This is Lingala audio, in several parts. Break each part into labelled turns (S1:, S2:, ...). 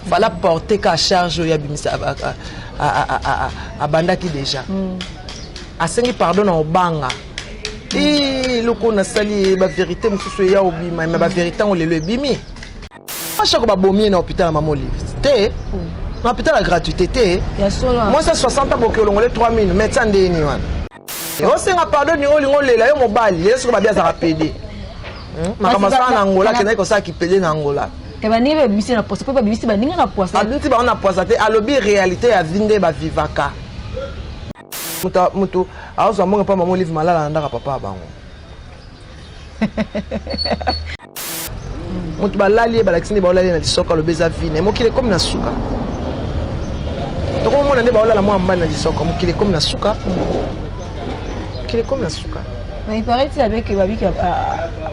S1: Fala porter ka charge oyo abimisa abandaki déjà. Asengi pardon na obanga. Eloko nasali ba vérité mosusu eya obima, mais ba vérité yango lelo ebimi. Mashako babomi ye na hôpital ya Mama Olive te, na hôpital ya gratuité te. Mwasi ya 60 ans boke olongole 3000, médecin ndeni wana osenga pardon, ningo olingo olela yo mobali. Lelo soki babi azalaka pédé, makambo asala na Angola, akendaki kosala kipédé na Angola.
S2: Baninga babimisi na poisa mpo babimisi baninga na poisa.
S1: Abimisi bango na poisa te, alobi réalité ya vie nde bavivaka. Moto azwa mbongo mpa Mama Olive, malala na ndaka papa ya bango. Moto balali ye, balakisi nde baolali ye na lisoko, alobi eza vie na ye. Mokili ekomi na suka, tokomomona nde baolala mwa mbali na lisoko. Mokili ekomi na suka, mokili ekomi na suka.
S2: Mais il paraît-il avec Babiki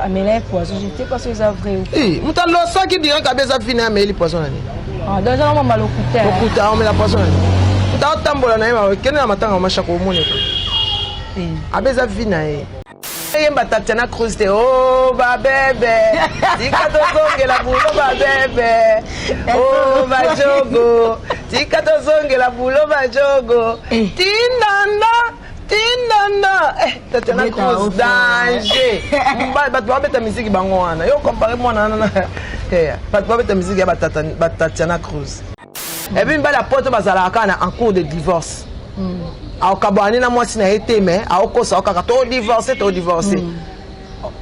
S2: amela poison, je ne sais pas si c'est vrai ou
S1: Eh, moto alosaki direct abe eza vie na ye, ameyeli poison na nini?
S2: Ah, donc ça va lokuta.
S1: Lokuta, omela poison na nini? Moto aotambola na ye, kende na matanga Mashako, omoni abe eza vie na ye. Eyemba Tatiana Cruz te, o babebe, tika tozongela bulo babebe, o bajogo, tika tozongela bulo bajogo, tindanda tindanda. Tatiana Cruz danger. Bato babeta misiki bango wana, yo compare mwana wana, bato babeta misiki ya batatiana Cruz. Et puis mibali ya poto bazalaka kaka na en cours de divorce, akokabwana na mwasi na ye te, mais aokosa kaka todivorce, todivorce.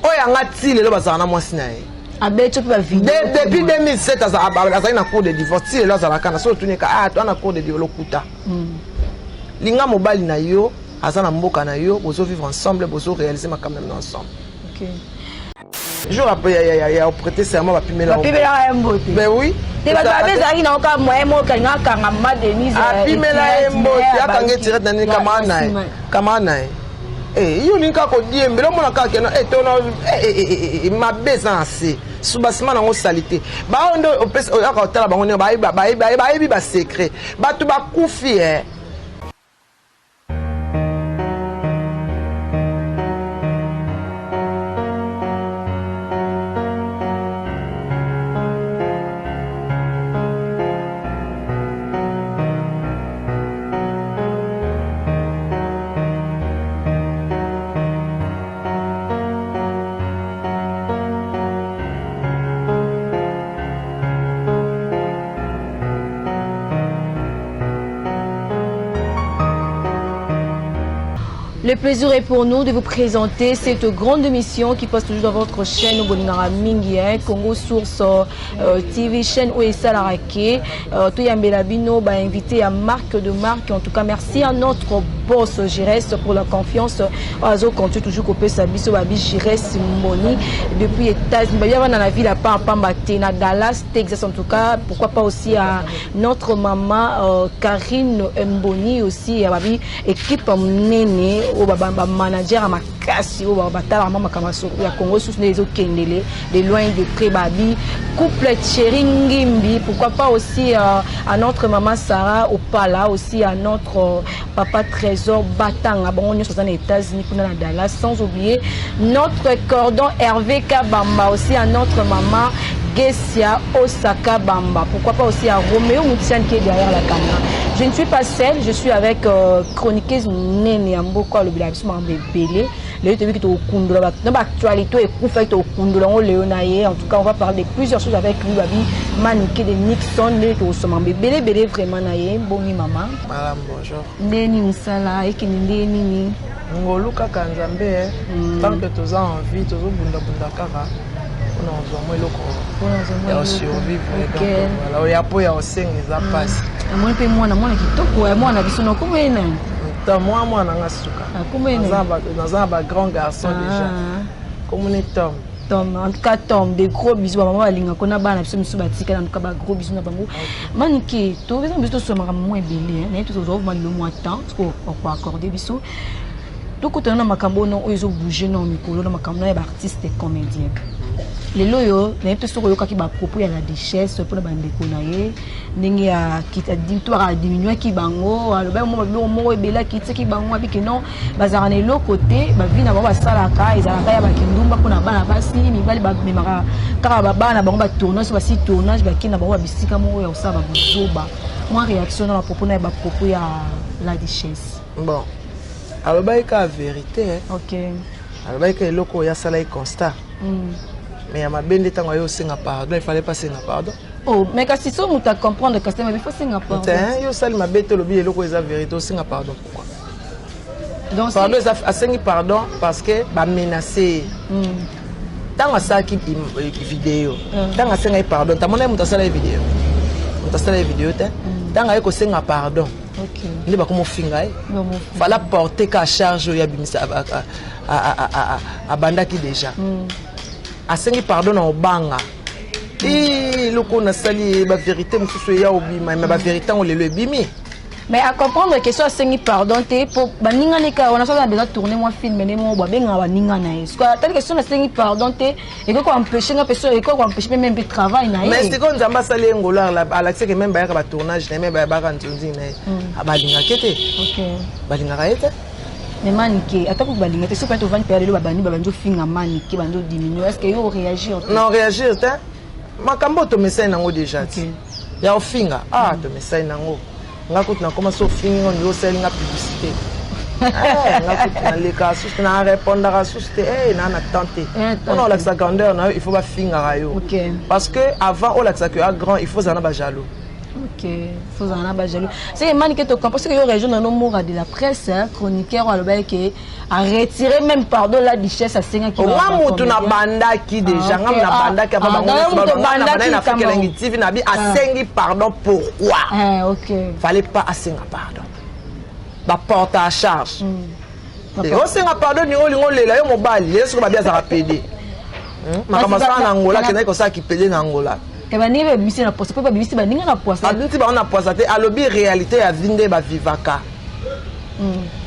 S1: Oyo yanga ti lelo bazala na mwasi na ye.
S2: Abeti mpe bavideo.
S1: Depuis 2007 azali na cours de divorce, ti lelo azalaka na so otunika, ah, toa na cours de divorce. Lokuta. Linga mobali na yo, aza na mboka na yo, bozovivre ensemble, bozoréaliser makambo na bino ensemble. Jour après ya prêter serment, bapimela.
S2: Bapimelaka ye mbote.
S1: Ben oui.
S2: Te, bato babe ezalaki nango kaka moyen moko alinga akanga Mama Denise.
S1: Apimela ye mbote, akanga etirete na nini, camarade na ye, camarade na ye. Yo olingi kaka kodiembela, omona kaka keno tona mabe eza na se subasima nango osali te. Bao nde oyaka kotala bango ndenge bayebi basecret, bato bakufi e.
S2: Le plaisir est pour nous de vous présenter cette grande émission qui passe toujours dans votre chaîne Bolingara Mingi, hein, Congo Source TV, chaîne oyo esalaka ke toyambela bino ba invité ya marque de marque. En tout cas, merci à notre boss Gires pour la confiance. Azo continue toujours kopesa biso babi Gires Moni depuis États-Unis. Babi na la ville à Pamba te na Dallas, Texas. En tout cas, pourquoi pas aussi à notre maman Karine Mboni, aussi ya babi équipe monene oyo ba manager ya makasi oyo batalaka mwa makambo ya Congo susu nde ezokendele de loin de près, babi couple Thierry Ngimbi. Pourquoi pas aussi à notre maman Sarah Opala, aussi à notre papa Trésor Batanga, bango nyonso aza na États-Unis kuna na Dallas, sans oublier notre cordon Hervé Kabamba, aussi à notre maman Gessia Osaka Bamba. Pourquoi pas aussi à Roméo Moutian qui est derrière la caméra. Je ne suis pas seule, je suis avec chroniqueuse Nene Yamboko, alobela biso makambo ebele. Lelo toyebi tokundola na baactualité ekufaki, tokundola yango lelo na ye. En tout cas, on va parler de plusieurs choses avec lui, babi Manike de Nixon. Ndenge tokosoma makambo ebele ebele vraiment na ye. Boni mama?
S1: Madame, bonjour.
S2: Ndenge nini mosala ekende, ndenge nini?
S1: Ngolu kaka Nzambe. Tant que toza en vie, tozobundabunda kaka mpona kozwa mwa eloko ya kosurvivre. Donc voilà, oya mpo ya kosenga eza mpasi.
S2: Amoni mpe mwana, mwana kitoko ya mwana biso na kombo ye nani?
S1: Ta mwa mwana nga suka.
S2: Kombo ye nani?
S1: Naza na bagrand garçon déjà, komoni Tom.
S2: Tom, en tout cas Tom, des gros bisous. Bamama balingaka na bana biso misu batikala, en tout cas ba gros bisous na bango. Manike, tobeza biso tosomaka mwa ebele naye, tozozwa vraimen lelo mwa temps koaccorde biso tokutana na makambo ono oyo ezobouge na mikolo na makambo na ya baartiste comédien. Lelo oyo nayebi te soki oyokaki bapropos ya la duchesse mpona bandeko na ye, ndenge to adiminuaki bango, alobaki mo biloko moko ebele, akitisaki bango, abiki non, bazalaka na eloko te, bavi na bango basalaka ezalaka ya bakindumba mpona bana basi, mibali bamemaka kaka babana na bango batournage, so basi tournage bakei na bango babisika moko ya kosala babuzoba. Mwa réaction na bapropos na ya bapropos ya la duchesse?
S1: Bon, alobaki kaka vérité. Alobaki kaka eloko oyo asalaki constat. Mais ya mabe nde ntango aye osenga pardon, il fallait pas senga pardon.
S2: Oh, mais kasi so moto acomprendre, kasi mais il faut senga pardon.
S1: Te, yo osali mabe te, olobi eloko eza vérité, osenga pardon pourquoi?
S2: Donc
S1: pardon eza, asengi pardon parce que bamenace ye. Ntango asalaki video, ntango asengaki pardon, tamona ye moto asala ye video, moto asala ye video te. Ntango aye kosenga pardon, nde bakoma ofinga ye. Fala porter ka charge oyo abimisa, abandaki déjà. Asengi pardon na obanga eloko nasali, bavérité mosusu eya obima, me bavérité yango lelo ebimi.
S2: Mais à comprendre que so asengi pardon te, po baninga ne kaka wana, so aza na besoin tourner mwa film nde moko bo abengaka baninga na ye. Soki atali que so nasengi pardon te, ekoki koempêche nga mpe, so ekoki koempêche mpe meme mpe travail na ye.
S1: Mais sikoyo Nzambe asali ye ngolo, alakisi ke même bayaka batournage na ye, même bayaka nzonzi na ye, balingaki te. Balingaka ye te.
S2: Mais Manike, ata kutu balinga te, soki mpe tovandi mpe lelo, babandi babandi ofinga Manike, bandi odiminue, est ce que yo oréagir
S1: te? Non, réagir te, makambo oyo tomesani nango déjà ti ya ofinga. Ah, tomesani nango. Nga kutu nakoma so ofingi ngo, ndi osali nga publicité. Nga kutu nalekaka susu te, narépondaka susu te, naa na temps te. Mpona olakisa grandeur na yo, il faut bafingaka yo, parce que avant olakisaka yo a grand, il faut ozala na bajaloux.
S2: Ok, faut ozala na bajaloux. Seke Manike, tocomprend soki yo région nano mora de la presse, chroniqueur oyo alobaki ke aretire même pardon la duchesse asengaki.
S1: Nga mutu nabandaki déjà, nga mutu nabandaki avant bango na Afrique Elengi TV, nabi asengi pardon pourquoi? Fallait pas asenga pardon, baporte à charge. Osenga pardon ningo olingo olela yo mobali. Lelo soki babi azalaka pédé, makambo asala na Angola, akendaki kosala kipédé na Angola.
S2: Baninga babimisi na poisa, mpo babimisi baninga na poisa.
S1: Abimisi bango na poisa te, alobi réalité ya vie nde bavivaka.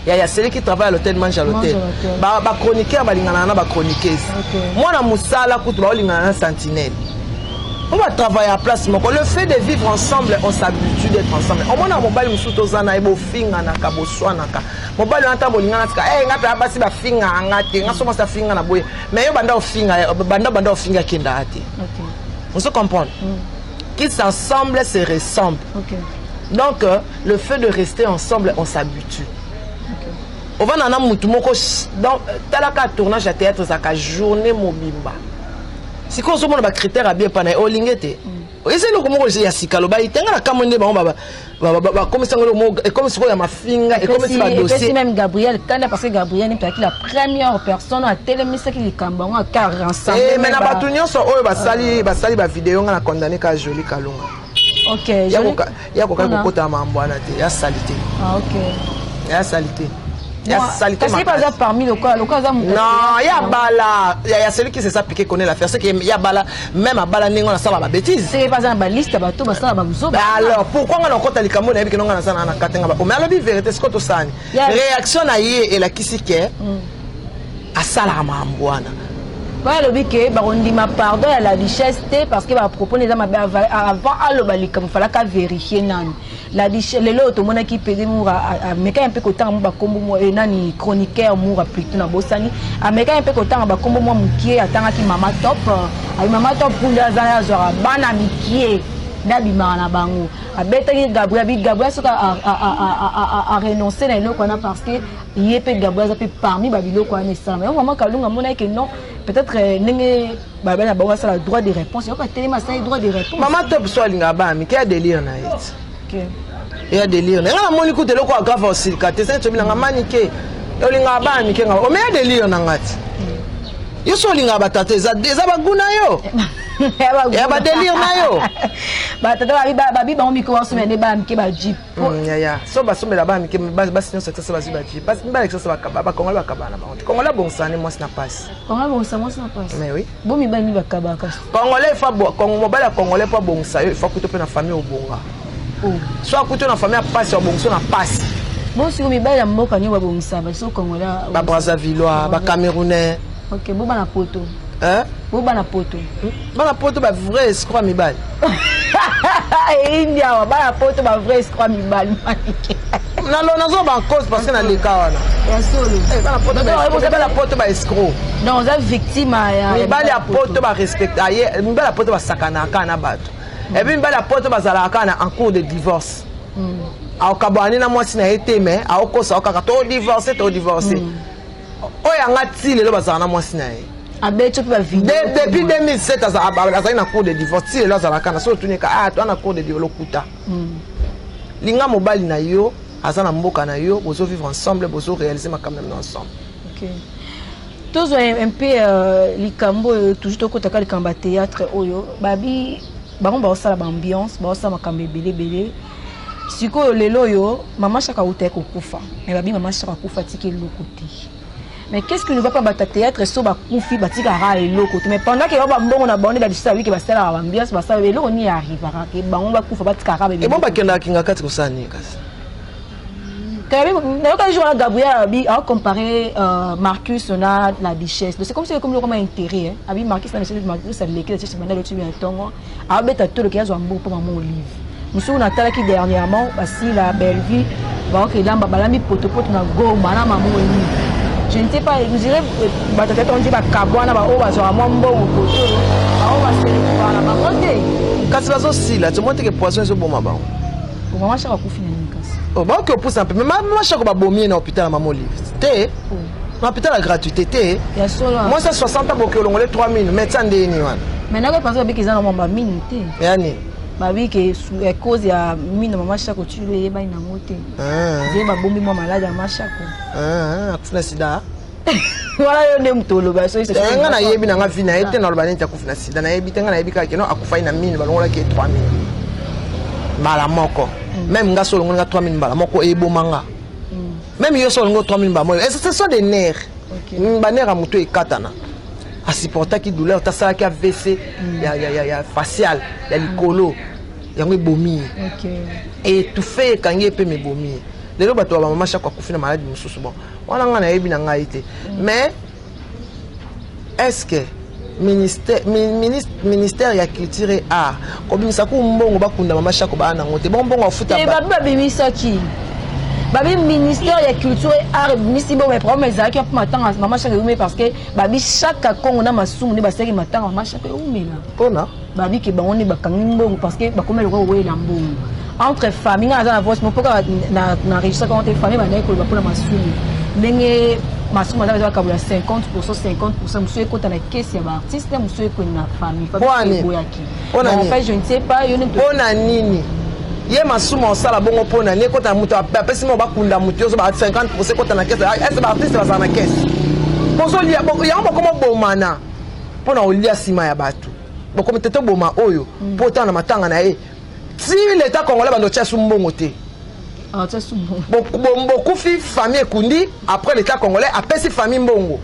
S1: Yaya, celui qui travaille à l'hôtel mange à l'hôtel. Bachroniqueur balingana na bachroniqueuse, mwana mosala kutu baolingana na sentinelle po batravaille à place moko. Le fait de vivre ensemble, on s'habitue d'être ensemble. Omona mobali mosusu toza na ye, bofinganaka, boswanaka, mobali wana ntango bolingana tika nga mpe basi bafingaka nga te, nga so mwasi afinga na boye, mais yo banda ofinga, banda ofinga, akendaka te. On se comprendre, qui s'ensemble se ressemble. Donc le fait de rester ensemble, on s'habitue. Ovanda na mutu moko, donc talaka tournage ya théâtre ezalaka journée mobimba. Sikoyo ozomona bacritère ya bien mpa na ye, olingi te, eza eloko moko ya sika. Loba itenga na kamwe nde bango bakomisi yango eloko moko, ekomi sikoyo ya mafinga, ekomisi badossier.
S2: Même Gabriel Kanda, parce que Gabriel azalaki la première personne atelemisaki likambo yango, aka
S1: rassemble. Mais na bato nyonso oyo basali bavideo, nga na condamné ka Joli Kalunga. Ya kokaki kokota mambo wana te, ya sali te. Ya sali te, ya sali te.
S2: Kasi aza parmi lokola aza
S1: moto. Non, ya bala ya celui qui se sait piquer connaît l'affaire. C'est que ya bala, même abala ndenge wana, asala babêtise.
S2: Seke aza na baliste bato basala babuzoba.
S1: Alors pourquoi nga na okota likambo nayebi ke nonga naza na kate nga? Mais alobi vérité, sikoyo tosani réaction na ye elakisi ke asalaka makambo wana.
S2: Oyo alobi ke bakondima pardon ya la duchesse te, parce que bapropos eza mabe. Avant aloba likambo, falaka vérifie nani la duchesse. Lelo oyo tomonaki Pede Moura amekaki mpe kotanga mo bakombo mo nani, chroniqueur Moura plutôt, na bosani, amekaki mpe kotanga bakombo mwa mokie. Atangaki Mama Top, ayi Mama Top kuna aza, azwaka bana mikie nde abimaka na bango. Abetaki Gabriel, abi Gabriel soki arenonce na eloko wana, parce que ye mpe Gabriel aza mpe parmi babiloko wana esalama. Yango Mama Kalunga amonaki ke non, peut-être ndenge balobali na bango asala droit de réponse, yoka telema, asali droit de réponse.
S1: Mama Top so alingaka bana mike, ya délire na ye ti, ya délire na nga. Namoni kutu eloko ya grave osilika te, sani tobi nanga Manike olingaka bana mike, nga ome ya délire na nga ti. Yo so olingaka batata, eza bagu na yo, ya badélire na yo.
S2: Batata babi bango mike basomela nde bana mike bajeep.
S1: Yaya, so basombela bana mike, basi nyonso kisasa bazwi bajeep, mibali kisasa bakongole bakabana na bango te. Congolais abongisana ne mwasi na pasi.
S2: Congolais abongisa mwasi na pasi.
S1: Mais oui.
S2: Bo mibali mi bakabaka.
S1: Congolais fa, mobali ya congolais mpo abongisa yo, ifa kuto mpe na famille obonga. So akuti na famille ya pasi, abongisa na pasi.
S2: Bo siko mibali ya mboka nio babongisa baso congolais?
S1: Babrazavillois, bacamerounais.
S2: Ok, bo bana poto.
S1: Eh?
S2: Bo bana poto.
S1: Bana poto ba vrai escroc mibali.
S2: Eyindi awa bana poto ba vrai escroc mibali manike.
S1: Na lo nazo ba cause parce que na leka wana.
S2: Ya solo.
S1: Eh bana poto ba bana poto ba escroc.
S2: Non, oza victime ya
S1: mibali ya poto ba respecte aye mibali ya poto ba sakanaka na bato. Et puis mibali ya poto bazalaka kaka na en cours de divorce. Akokabwana na mwasi na ye te mais aokosa kaka to divorce to divorce. Oyo yanga ti lelo bazala na mwasi na ye.
S2: Abeti mpe bavideo.
S1: Depuis 2007 azalaki na cours de divorce, ti lelo azalaka na soki otunika ah toa na cours de divorce, lokuta. Linga mobali na yo aza na mboka na yo, bozo vivre ensemble, bozo réaliser makambo na bino ensemble.
S2: Okay. Tozwa un peu likambo oyo toujours tokotaka likambo ya théâtre oyo babi bango baosala baambiance, baosala makambo ebele ebele. Sikoyo lelo oyo mama Shaka autaki kokufa, mais babi mama Shaka akufa atiki eloko te. Mais qu'est-ce qui ne va pas? Bato ya théâtre so bakufi batikaka eloko te, mais pendant ke ba bambongo na bango nde balisusu babiki basalaka baambiance, basala eloko nini arrivaka ke bango bakufa batikaka?
S1: Ebo bakendaka kinga kati kosala nini kasi?
S2: Nayoka jour wana Gabriel abi acompare Marcus na la duchesse. Donc c'est comme si comme comme intérêt, hein. Abi Marcus na duchesse, Marcus aleki la duchesse banda lotu ya ntongo abeta tolo ke azwa mbongo mpo mama Olive mosusu. Natalaki dernièrement basila Bellevue baokelamba, balambi potopoto na Goma na mama Olive. Je ne sais pas, je dirais bato tete on dit bakabwana, baoyo bazwaka mwa mbongo koto oyo baoyo baselekaka na bango te.
S1: Kasi bazosila ti omoni teke poison ezoboma bango.
S2: Mama Shaka akufi na nini kasi?
S1: Oh, baoki opusa mpe mais mama Shako babomi ye na hôpital ya mama Olive te, na hôpital ya gratuité te.
S2: Ya solo.
S1: Mwasi ya 60 ans boki olongole 3000, médecin ndeni wana?
S2: Mais nakoki pense babiki eza na mwa bamini te.
S1: Ya nini?
S2: Babiki ya cause ya mino mama Shako tulu eyebani nango te. Nzeye babombi mwa malade ya mama Shako.
S1: Akufi na sida.
S2: Wana yo nde moto oloba so.
S1: Nga nayebi nanga vie na ye te, naloba neti akufi na sida, nayebi te. Nga nayebi kaka keno akufai na mino, balongolaki ye 3000 mbala moko. Même nga so olongoli nga 3000 mbala moko, eboma nga. Même yo so olongi 3000 mbala moko, ce sont des nerfs, banerfs ya moto ekatana. Asupportaki douleur te, asalaki AVC ya facial ya likolo, yango ebomi ye, étouffé, ekangi ye mpe mebomi ye. Lelo bato ya bamama Shako akufi na maladi mosusu, bon, wana nga nayebi na ngai te. Mais est ce que ministère ya culture et art kobimisa ku mbongo bakunda mama Shako baa nango te? Bon, mbongo afuta.
S2: Babi babimisaki, babi ministère ya culture et art ebimisi bongo, mais problème ezalaki mpo matanga mama Shaka eumeli, parce que babi Shaka Kongo na Masumu nde basalaki matanga mama Shaka eumela.
S1: Mpona?
S2: Babi ke bango nde bakangi mbongo parce que bakomi lokola kowela mbongo entre famille. Nga naza na voice moko kaka na registraka ngo te. Famille bandaki koloba mpona Masumu, ndenge Masumu aza baza bakabola 50, 50, mosusu ekota na kesi ya baartiste, mosusu ekende na famille. Eboyaki. En fait, je ne sais pas, yo nde.
S1: Mpona nini ye Masumu osala bongo? Mpona nini ekota na moto apesi mo bakunda moto nyonso ba 50 ekota na kese? Ese baartiste bazala na kese? Bozolia yango, bokoma obomana mpona kolia nsima ya bato. Bokomi te toboma oyo mpo otala na matanga na ye ti l'état congolais bando tia su mbongo te. Bokufi, famille ekundi, après l'état congolais apesi famille mbongo.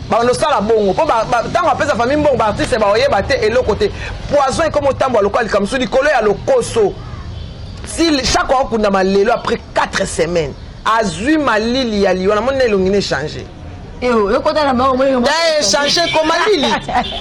S1: Bando osala bongo mpo ntango apesa famille mbongo, baartiste baoyeba te eloko te. Poison ekomi otambola lokola likambo mosusu likolo ya lokoso. Si chaque akokundama lelo, après 4 semaines azwi malili ya liwa, namoni na elongi na échange. Échange ko malili,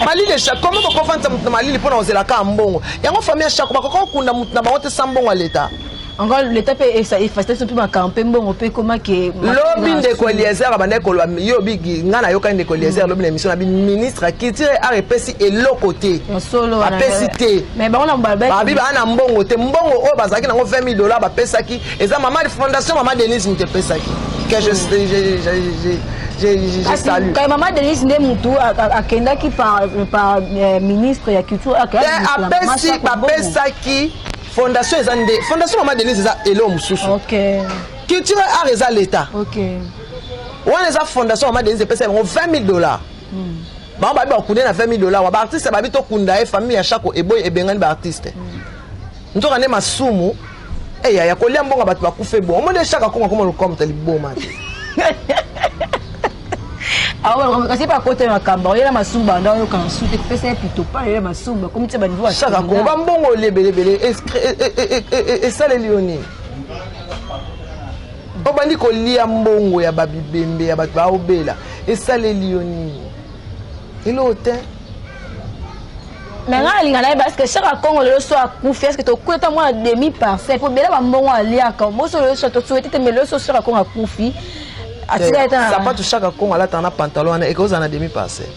S1: malili. Komo bokofandisa motu na malili mpona kozelaka mbongo yango? Famille ya Shako bakoka kokunda motu na bango te sa mbongo ya leta?
S2: Encore l'état mpe efacilite mpe makambo mpe mbongo mpe ekomake.
S1: Lobi ndeko Eliezer abandaki koloba, yo bigi ngai nayokani ndeko Eliezer lobi na émission na bi ministre ya culture et art epesi eloko te, apesi te. Babi baa na mbongo te. Mbongo oyo bazalaki nango, 20 000 dollars bapesaki, eza mama fondation mama Denise moto epesaki, que je salue.
S2: Kay mama Denise nde mutu akendaki par ministre ya culture.
S1: Apesi, bapesaki fondation, eza nde fondation mama Denise, eza eloko mosusu. Culture et art eza l'état. Wana eza fondation mama Denise, epesa bango 20 000 dollars. Bango babi bakunde na 20 000 dollars wa baartiste. Babi tokunda ye, famille ya Shako eboyi, ebengani baartiste. Nzoka nde Masumu eya ya kolia mbongo, bato bakufa ebongo. Omoni Shaka Kongo akoma lokola liboma te.
S2: Kasi mpe akota makambo oyela Masumu, banda oyoka nsu te, kopesa ye pito pa oyela Masumu, bakomi tia baniveau.
S1: Shaka Kongo, bambongo olia ebelebele, esaleli yo nini? Obandi kolia mbongo ya babibembe ya bato baobela, esaleli yo nini? Eloko te.
S2: Mais ngai nalinga na ye parce que Shaka Kongo lelo so akufi, est ce que tokuta mwa demi parcelle po bela bambongo aliaka moso lelo so tosouhaite te, mais lelo so Shaka Kongo akufi, atika ete
S1: sapatu Shaka Kongo alataka na pantalon wana ekozala na demi parcelle.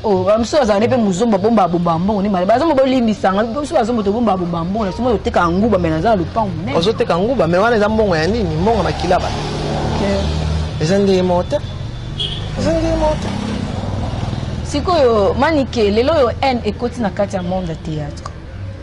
S2: Oh, bamosusu bazala nde mpe mozombo abomba abomba mbongo nde male bazombo bolimbisanga biso bazombo tobomba abomba mbongo na somo toteka nguba me naza na lopango monene.
S1: Ozoteka nguba, me wana eza mbongo ya nini? Mbongo ya makila bato. Eza ndenge moko te, eza ndenge moko te.
S2: Sikoyo Manike, lelo oyo haine ekoti na kati ya monde ya théâtre,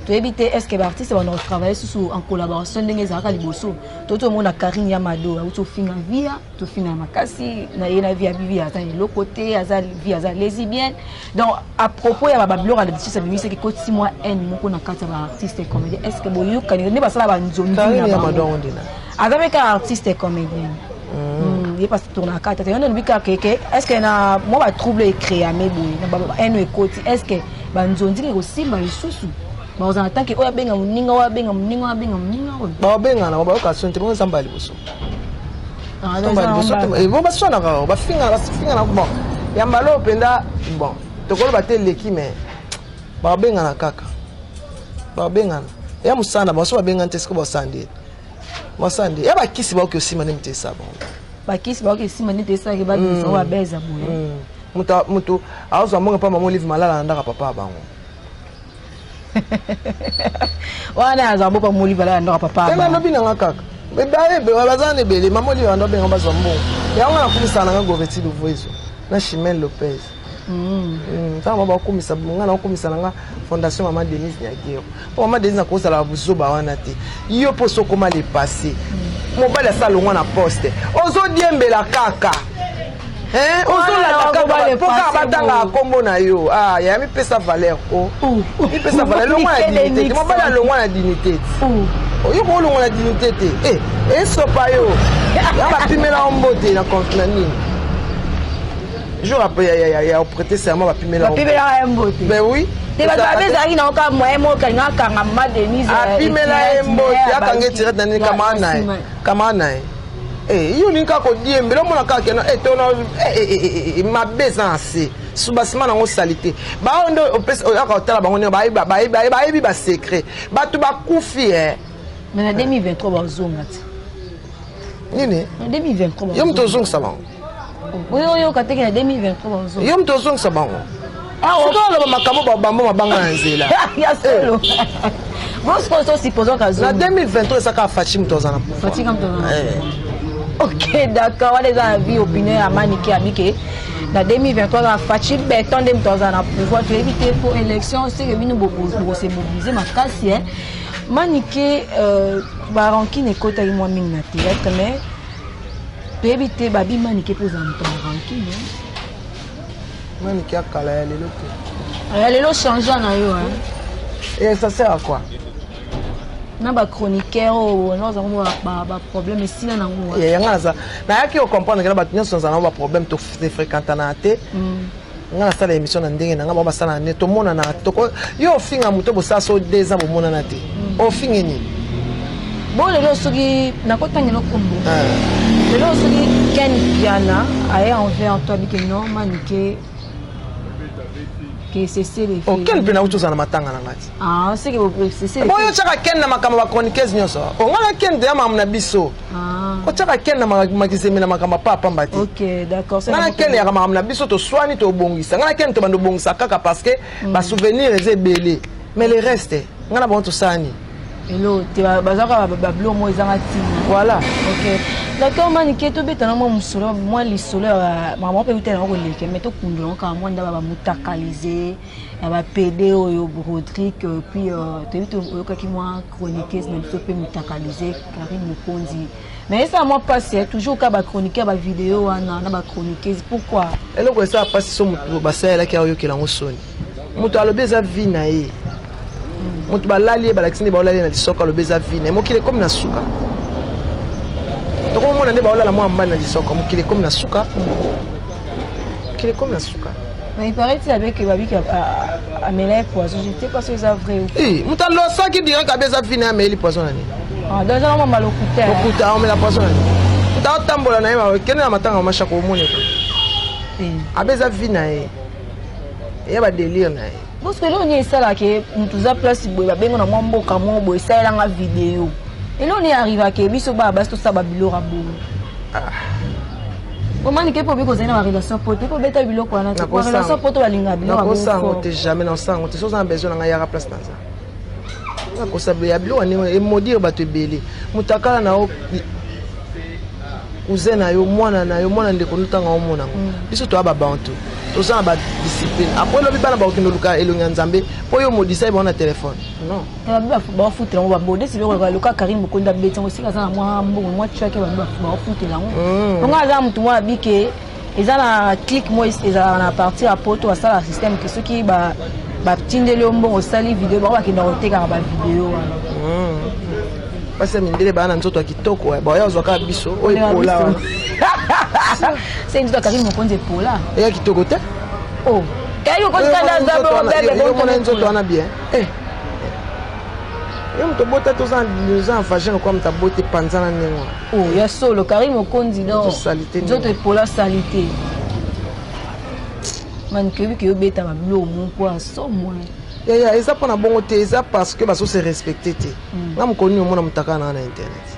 S2: toyebi te est ce que baartiste banda kotravaille susu en collaboration ndenge ezalaka liboso. To tomona Karine ya Mado auti ofinga Via, tofinga ya makasi na ye na Via, bibi aza eloko te, aza Via, aza lesbienne. Donc à propos ya babiloko ya biso abimisaki, ekotisi mwa haine moko na kati ya baartiste comédien. Est ce que boyokani nde basala banzonzi
S1: Karine
S2: na
S1: ya
S2: bango?
S1: Mado ndina.
S2: Aza mpe kaka artiste comédien. Ye parce que tournaka tata yo nde olobi kaka ke est ce que na mwa batrouble ecréame boye na haine ekoti, est ce que banzonzi nini kosimba lisusu bakozala tant que oyo abenga moninga, oyo abenga moninga, oyo abenga moninga oyo?
S1: Babengana, bayoka soni te, bongo nzambe ya liboso.
S2: Ah,
S1: Nzambe ya liboso te. Bo baswanaka, bafingana, bafingana. Bon, ya mbala oyo mpenza, bon, tokoloba te eleki, mais babengana kaka, babengana ya mosala na bango. So babengani te, siko basala nde, basala nde ya bakisi baoki osima nde moto esala bango.
S2: Bakisi baoki esima nde esalaki babimisa oyo babeza boye.
S1: Moto moto azwa mbongo mpa mama Olive Malala na ndaka papa ya bango.
S2: Wana azwa bopa moli bala ya ndaka papa.
S1: Te, nalobi nanga kaka baza na ebele. Mama Olive bando abenga, bazwa mbongo yango. Nga nakumisaka nanga Goveti Luvuezo na Chimene Lopez. Ntango bakumisa nga, nakumisa nanga fondation mama Denise Nyagero, mpo mama Denise nakozala buzoba wana te. Yo mpo so okoma le passé, mobali asala longwa na poste, ozodiembela kaka, ozolanda kaka mpo kaka batangaka nkombo na yo. Ya mipesa valeur ko, mipesa valeur. Longwa na dignité te, mobali alongwa na dignité te, yo kolongwa na dignité te, esopa yo ya bapimela yo mbote na na nini, jour après ya oprêter serment, bapimela.
S2: Bapimelaka ye mbote?
S1: Ben oui.
S2: Te, bato babe ezalaki nango kaka moyen moko kalinga akanga mama Denise.
S1: Apimela ye mbote, akanga etirete na nini, camarade na ye, camarade na ye. Yo olingi kaka kodiembela, omona kaka kena tona mabe eza na se subasima nango osali te. Bao nde oyaka kotala bango ndenge bayebi basecret, bato bakufi.
S2: Mais na 2023 bazonga te.
S1: Nini?
S2: Na 2023.
S1: Yo moto ozongisa bango?
S2: Oyo oyoka teke na 2023 bazonga.
S1: Yo moto ozongisa bango? Soki oloba makambo, babambo mabanga na nzela.
S2: Ya solo, bosiko so supposons
S1: Na
S2: kazonga.
S1: 2023 eza kaka Fatshi moto aza na pouvoir.
S2: Fatshi kaka moto aza na Ok, d'accord, wana eza na vie opinion ya Manike abike na 2023 kaka Fatshi Béton nde moto aza na pouvoir. Toyebi te po élection seke bino bokose mobiliser makasi. Manike, barancune ekotaki mwa mingi na théâtre, mais toyebi te babi Manike mpo ozala moto ya rancune.
S1: Manike ya kala, ya lelo te.
S2: Ya lelo change na yo.
S1: Et ça sert à quoi?
S2: Na bachroniqueur oyo naozango baproblème esila nango.
S1: Yanga naza nayaki kocomprendre kena bato nyonso nazala nango baproblème, tofréquentana te. Nga nasala émission na ndenge na nga, bango basala na ndenge tomonana. Yo ofinga moto, bosala so 2 ans bomonana te, ofinge nini?
S2: Bon, lelo soki nakotangela kombo, lelo soki Ken Piana aye envers toi, bike non Manike, que cessez le
S1: feu. Ken mpe nauti ozala na matanga na nga ti.
S2: Ah, c'est que cessez.
S1: Boyo otiaka Ken na makambo ya bachroniqueuse nyonso. Onga na Ken deya makambo na biso. Otiaka Ken na makizembe na makambo apa pamba te.
S2: Ok, d'accord.
S1: Nga na Ken yaka makambo na biso, toswani, tobongisa. Nga na Ken tobanda obongisa kaka parce que basouvenir eza ebele, mais le reste nga na bango tosala nini?
S2: Elo te, bazaka babiloko moko ezanga ntina.
S1: Voilà.
S2: Ok, d'accord, Manike, tobetana mwa mosolo, mwa lisolo ya makambo mpe utela yango koleka, mais tokundola yango kaka mwa ndaba bamutakalize ya bapede oyo Rodrigue. Puis toyebi oyokaki mwa chroniqueuse na biso mpe mutakalize Karine Mokonzi, mais esala mwa mpasi toujours kaka bachroniqueur, bavideo wana na bachroniqueuse, pourquoi?
S1: Eloko esala mpasi, so moto basalelaki, aoyokela yango soni. Moto alobi eza vie na ye, moto balali ye, balakisi nde baolali ye na lisoko, alobi eza vie na ye. Mokili ekomi na suka, tokomomona nde baolala mwa mbali na lisoko. Mokili ekomi na suka, mokili ekomi na suka.
S2: Mais il paraît avec babiki amela poison, je ne sais pas si c'est vrai ou
S1: Eh, moto alosaki direct abe eza vie na ye, ameyeli poison na nini?
S2: Ah, donc eza mama lokuta.
S1: Lokuta, amela poison na nini? Moto aotambola na ye, kende na matanga mama Shako, omoni abe eza vie na ye. Eya ba délire na ye.
S2: Bosco, eloko nini esalaka moto oza place boye, babengo na mwa mboka moko boye, esalelanga video? Eloko nini arrivaka biso bana basi tosala babiloko ya bongo? Omanike mpo obi kozali na barelation poto, mpo obeta biloko wana te. Relation poto balingaka biloko ya
S1: Nakosango te, jamais nakosango te. Soza na besoin na ngai, yaka place naza. Nakosa ya biloko ya ndenge emaudire bato ebele. Moto akala na yo, cousin na yo, mwana na yo, mwana ndeko, notanga omona yango. Biso toya babantu, toza na badiscipline. Après lobi bana bakokende oluka elongi ya Nzambe mpo yo modisa ye bango na telefone, non.
S2: Bafutela yango babodesi biloko loka. Karine Mokonzi abeti yango esika aza na mwa mbongo, mwa trake, bafutela yango. Onga aza motu mwa abike, eza na clique mo ezalaka na partir ya poto, basala système ke soki batindeli yo mbongo, osali video, bango bakenda kotekaka bavideo wana.
S1: Basi ya mindele baa na nzoto ya kitoko, baya ozwaka biso oyo epola wana.
S2: Se nzoto ya Karine Mokonzi epola.
S1: Eya kitoko te.
S2: Oh, Karine Mokonzi kanda aza.
S1: Omona nzoto wana bien. Yo moto obota, toza na vagin lokola moto abota epanzana ndenge wana.
S2: Oh, ya solo, Karine Mokonzi donc nzoto epola, saleté. Manike, oyebi ke yobeta babiloko moko ya somo.
S1: Yaya, eza mpona bongo te, eza parce que bazo se respecte te. Nga mokolo nini omona moto akala nanga na internet?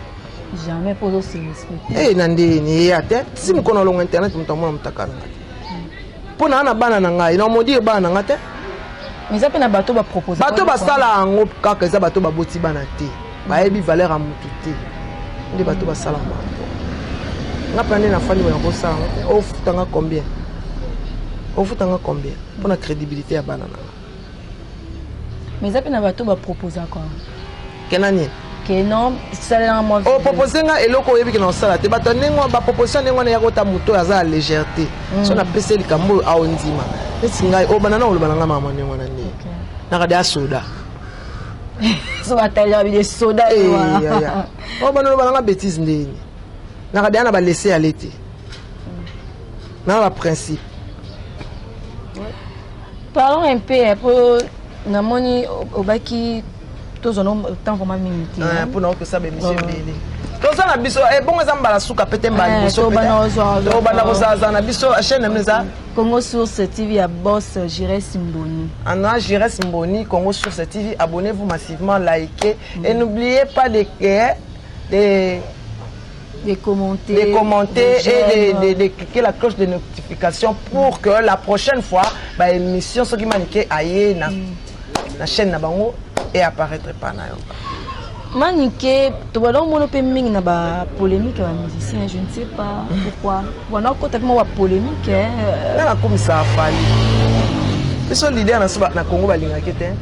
S2: Jamais, mpo ozo se respecte.
S1: E na ndeni eya te. Si mokolo na longo internet, moto amona moto akala nanga te, mpo naa na bana na ngai, na omodire bana na nga te.
S2: Mais eza mpe na bato bapropose.
S1: Bato basala yango kaka, eza bato baboti bana te, bayebi valeur ya motu te, nde bato basala bango. Nga mpe nde nafandi boye, nakosala yango te. Ofutanga combien? Ofutanga combien mpona crédibilité ya bana na nga?
S2: Mais eza mpe na bato baproposaka.
S1: Kena nini?
S2: Ke non, salelanga mwa.
S1: Opropose nga eloko oyebi ke na osala te. Bato ya ndenge wana, baproposition ndenge wana, ya kota moto oyo aza ya légèreté. So napesi ye likambo oyo, aondima. Neti ngai obanda na oloba na ngai mama ndenge wana, nde nakadi asoda.
S2: So batalelaka bide soda.
S1: Obanda oloba na nga bétise ndeni, nakadi ya na balese ale te, na baprincipe.
S2: Parlons un peu, po namoni obaki tozwa no temps vraiment mingi te.
S1: Mpona okosala baémission ebele, toza na biso ebongo eza mbala suka pe te, mbala liboso tobanda kozalazala na biso. Chaîne na bino eza?
S2: Congo Source TV ya boss Jires Mboni.
S1: Anna Jires Mboni, Congo Source TV, abonnez-vous massivement, likez et n'oubliez pas de
S2: de commenter,
S1: de commenter et de cliquer la cloche de notification pour que la prochaine fois, bah, émission soki Manike aye na chaîne na bango et apparaître pas na yo.
S2: Manike, tobanda omona mpe mingi na bapolémique ya bamusicien, je ne sais pas pourquoi wana okota mpe mwa bapolémique.
S1: Nga nakomisaka Fally, biso leader na so na Congo balingaki te.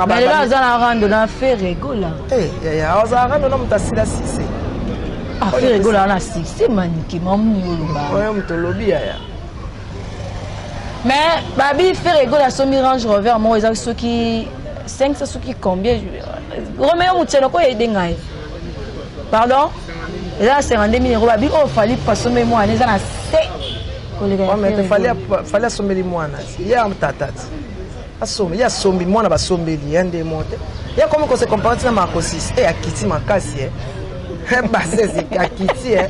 S2: Mais lelo aza na rando na Ferre Gola.
S1: Azala rando na moto asila succès.
S2: Ferre Gola wana succès, Manike, mamuni oloba.
S1: Oyo moto olobi, yaya.
S2: Mais babi Ferre Gola asombi Range Rover moko, eza soki 500, soki combien. Romeo Mutiano ko yede ngai, pardon, eza na 52 000 euro. Babi oyo Fally asombi mwana eza na se
S1: koleka. Fally asombeli mwana ye tata ti asombi, ye asombi mwana, basombeli ye nde mo te. Ye akomi kose comparer ntina Marco 6 e akiti makasi e basese akiti e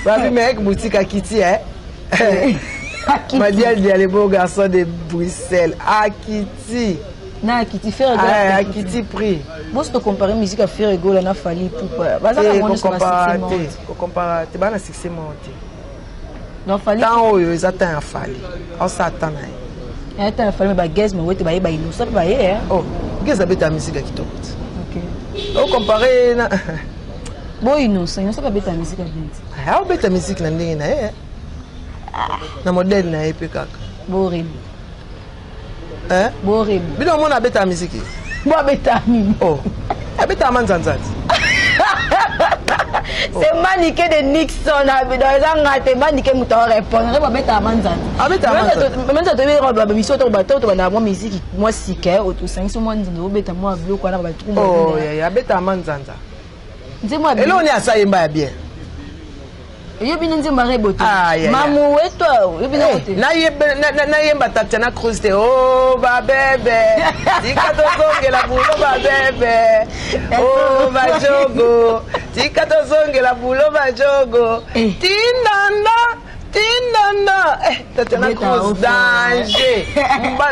S1: babi mec boutique akiti e Madial Dia, le beau garçon de Bruxelles, akiti.
S2: Na akiti Ferre Gola.
S1: Akiti prix.
S2: Bosi tocompare musique ya Ferre Gola na Fally Ipupa, baza na
S1: bango nyonso na succès. Kocompara te, baa na succès moko te.
S2: Donc Fally
S1: Temps oyo eza temps ya Fally, aosala temps na ye.
S2: Ya temps ya Fally, me bagaz mawete bayeba Innocent mpe baye.
S1: Oh, Gaz abeta musique ya kitoko te, ocompare na
S2: Bo Innocent, Innocent mpe abeta musique ya bien te.
S1: Aobeta musique na ndenge na ye, na modèle na ye mpe kaka.
S2: Borebi. Borebi.
S1: Bino omona abetaka musique?
S2: Bo abeta nini?
S1: Oh, abetaka manzanzati.
S2: C'est Manike de Nixon, eza nga te. Manike moto arépondre, babetaka manzanza. Manzanza toyebi bamission to bato tobandaka mwa musique mwa sika, osangisi mwa nzanza, obeta mwa biloko wana.
S1: Abetaka manzanza.
S2: Nzembo.
S1: Eloko nini asa yemba ya bien?
S2: Oyebi nde nzembo arebo te? Mamu weto, oyebi nango te?
S1: Nayemba Tatiana Cruz te. O babebe, tika tozongela bulo, babebe o bajogo, tika tozongela bulo, bajogo tindanda. Tinana eh, Tatiana Cruz danger.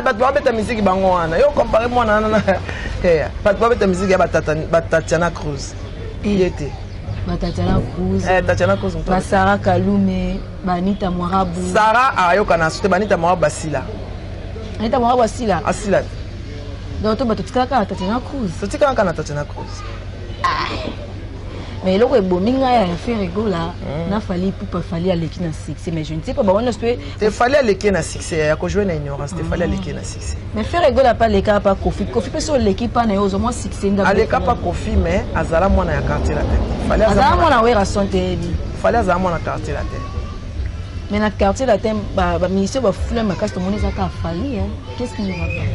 S1: Bato babeta miziki bango wana. Yo compare mwana wana na eh, bato babeta miziki ya ba Tatiana Cruz. Eh. Ye te.
S2: Ba Tatiana Cruz.
S1: Eh, Tatiana Cruz.
S2: Ba Sarah Kalume, ba Anita Mwarabu.
S1: Sarah ayokana sote ba Anita Mwarabu basila.
S2: Anita Mwarabu asila.
S1: Asila.
S2: Donc to bato tikalaka na Tatiana Cruz.
S1: Totikalaka na Tatiana Cruz.
S2: Ah. Mais eloko ebomi ngai ya Ferre Gola na Fally Ipupa, Fally aleki na succès, mais je ne sais pas bango nyonso mpe.
S1: Te, Fally aleki na succès ya kojouer na ignorance te. Fally aleki na succès.
S2: Mais Ferre Gola mpe aleka pa Kofi. Kofi mpe so oleki mpa na ye, ozwa mwa succès ndambo.
S1: Aleka pa Kofi, mais azala mwana ya Quartier Latin.
S2: Fally azala mwana Werrason te, yebi.
S1: Fally azala mwana Quartier Latin.
S2: Mais na Quartier Latin, bamusicien bafula makasi, tomoni eza kaka Fally. Qu'est-ce qui ne va pas?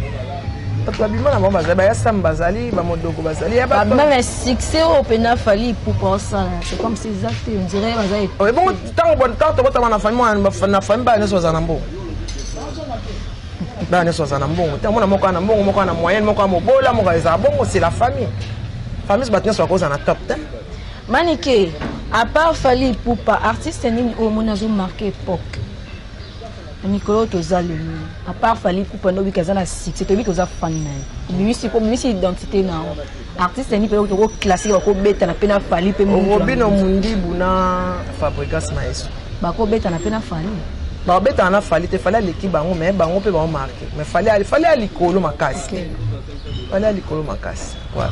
S1: Bato babima na bango bazali, bayasam bazali, bamodoko bazali.
S2: Babima, mais succès oyo mpena Fally Ipupa osala, c'est comme si eza te, on dirait baza.
S1: Ebongo ntango tobotama na famille, na famille bana nyonso bazala na mbongo, bana nyonso bazala na mbongo te. Omona moko na mbongo, moko na moyenne, moko ya mobola, moko ezala bongo. C'est la famille. Famille, bato nyonso bakozala na top te.
S2: Manike, à part Fally Ipupa, artiste nini oyo omoni azomarquer époque na mikolo oyo toza lelo, à part Fally Ipupa? Nde obiki aza na succès, toyebi oza fan na ye, obimisi obimisi identité na yo. Artiste nini mpe tokoclasser bakobetana mpe na Fally mpe?
S1: Robino Mundibu na Fabregas Maestro.
S2: Bakobetana mpe na Fally?
S1: Bakobetana na Fally te. Fally aleki bango, mais bango mpe bango marquer, mais Fally ya likolo makasi, Fally ya likolo makasi, voilà.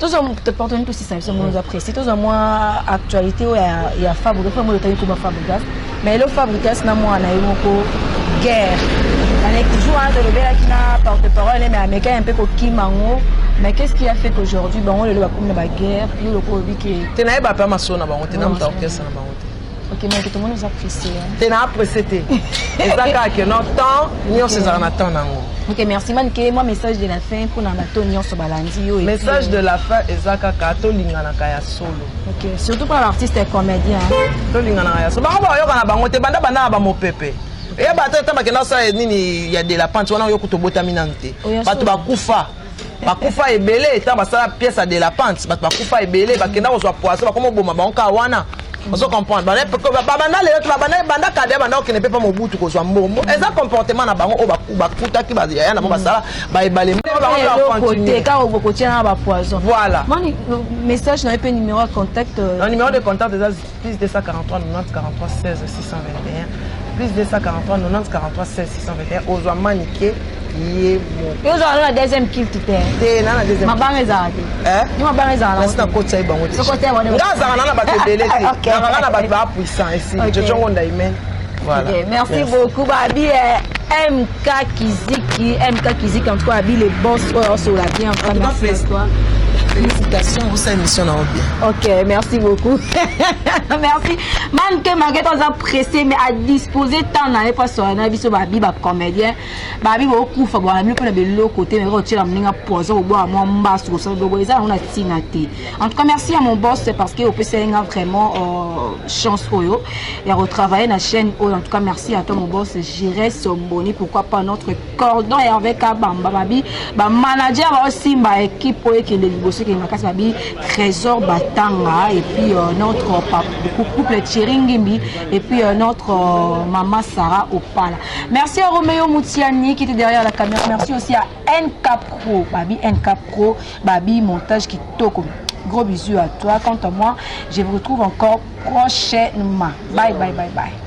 S2: Tozwa opportunité tosisa biso mo apprécié, tozwa mwa actualité oyo ya Fabregas. Mpo otangi koma Fabregas, mais elo Fabregas na mwana na ye moko, guerre toujours wana tolobelaki na porte parole, mais amekaki mpe kokima yango. Mais qu'est-ce qui a fait qu'aujourd'hui bango lelo bakomi na baguerre? Yo loko olobi ke
S1: Te, nayeba mpe masolo na bango te, na moto orchestre na bango te.
S2: Ok, mais tomoni oza pressé.
S1: Te, na apprécié te. Eza kaka ke no temps nyonso ezalaka na temps nango.
S2: Ok, merci Manike. Moi, message de la fin mpona bato nyonso balandi yo.
S1: Message de la fin eza kaka tolinganaka ya solo.
S2: Ok, surtout pour l'artiste et comédien.
S1: Tolinganaka ya solo. Bango bayoka na bango te. Banda banda na bamopepe, eyeba ata ata bakenda kosala nini ya de la pente wana, oyo kuta obotami nanu te. Bato bakufa, bakufa ebele. Ntango basala pièce ya de la pente, bato bakufa ebele. Bakenda kozwa poison, bakoma oboma bango kaka wana. Ozo comprendre? Babanda lelo te, babanda banda kada, banda kokende mpe mpa Mobutu kozwa mbongo. Eza comportement na bango oyo bakutaki yaya na bango basala baebale.
S2: Te, kaka kotia na bapoison.
S1: Voilà.
S2: Mani, message na ye mpe numéro ya contact.
S1: Na numéro de contact eza plus 243 90 43 16 621, plus 243 90 43 16 621. Ozwa Manike ye
S2: moko. Ozala na deuxième culte te?
S1: Te, na deuxième.
S2: Mabanga ezala te? Yo mabanga ezala?
S1: Nasi nakotisa ye bango te. Nga azalaka na bato ebele te, nakaka na bato baa puissant esi jojongo ndaimen.
S2: Voilà. Okay, merci, merci beaucoup Babi eh, MK Kiziki, MK Kiziki, en tout cas Babi le boss oyo sur la bien. En tout cas,
S1: merci à toi. Félicitations pour cette émission na bien.
S2: Ok, merci beaucoup. Merci. Manke Marguerite oza pressé, mais à disposer temps na ye pas na biso babi ba comédien. Babi bokufa bwana bino mpona beloko te, mais kotiela moninga poison, kobwaka mwa mbasu, kosala biloko eza yango na ntina te. En tout cas, merci à mon boss parce que opesa nga vraiment chance oyo ya retravailler na chaîne oyo. En tout cas, merci à toi mon boss Jires Mboni, pourquoi pas notre cordon Hervé Kabamba, babi bamanager baosimba équipe oyo ekende liboso, ekende makasi, babi Trésor Batanga, et puis notre couple Thierry Ngimbi et puis notre maman Sarah Opala. Merci à Roméo Moutiani qui était derrière la caméra. Merci aussi à NK Pro, babi NK Pro, babi montage kitoko. Gros bisous à toi. Quant à moi, je vous retrouve encore prochainement. Bye bye bye bye.